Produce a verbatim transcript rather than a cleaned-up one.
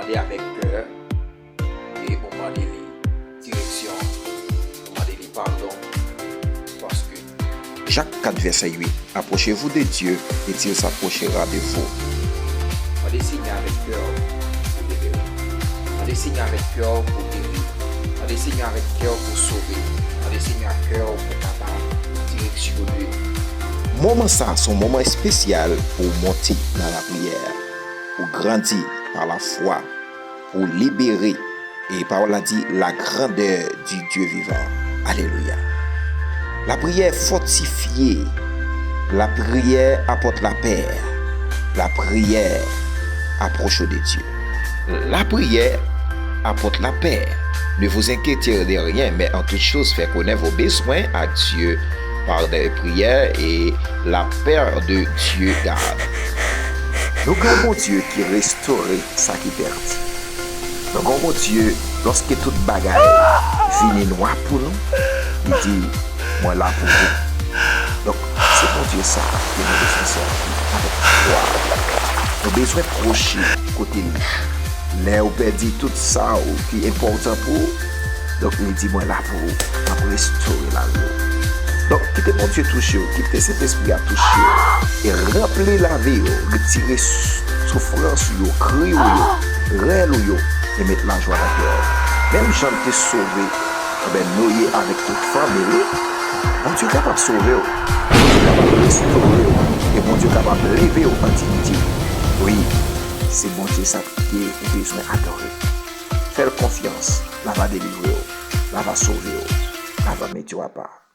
Mande avèk kè, e ou mande li direksyon, ou mande li padon, paske Jak kat vèsè uit, approchez-vous de Dieu et il s'approchera de vous. Mande Senyè avèk kè w pou libere. Mande Senyè avèk kè w pou geri. Mande Senyè avèk kè w pou sove. Mande Senyè ak kè w pou kapab direksyone. Moman sa se yon moman espesyal pou w monte nan lapriyè, pou w grandi pa lafwa, pou w libere. E pawòl la di, la grandeur du Dieu vivant. Alelouya. Lapriyè fòtifye. Lapriyè apòt lapè. Lapriyè approche de Dieu. Lapriyè apòt lapè. Ne vous inquiétez de rien, mais en toute chose, faites connaître vos besoins à Dieu par des prières et la paix de Dieu garde. Nou gen yon Bondye ki restore sa ki pèdi. Nou gen yon Bondye, lòske tout bagay vini nwa pou nou, li di, mwen la pou ou. Donk, se Bondye sa ke nou bezwen sèvi avèk fwa. Nou bezwen pwoche kote li. Lè ou pèdi tout sa ou ki enpòtan pou ou, donk li di, mwen la pou ou, m ap restore lavi w. Donk, kite Bondye touche w, kite Sentespri a touche w, e ranpli lavi w, retire s-, soufrans ou yo, kri w yo, rèl ou yo, e met lajwa nan kè w. Menm jan l te sove, enben, Noye avèk tout fanmi li, Bondye kapab sove w, Bondye kapab restore w, e Bondye kapab leve w an diyite. Wi, se Bondye sa ke ou bezwen adore. Fè l konfyans, l ava delivre w, l ava sove w, l ava mete w apa.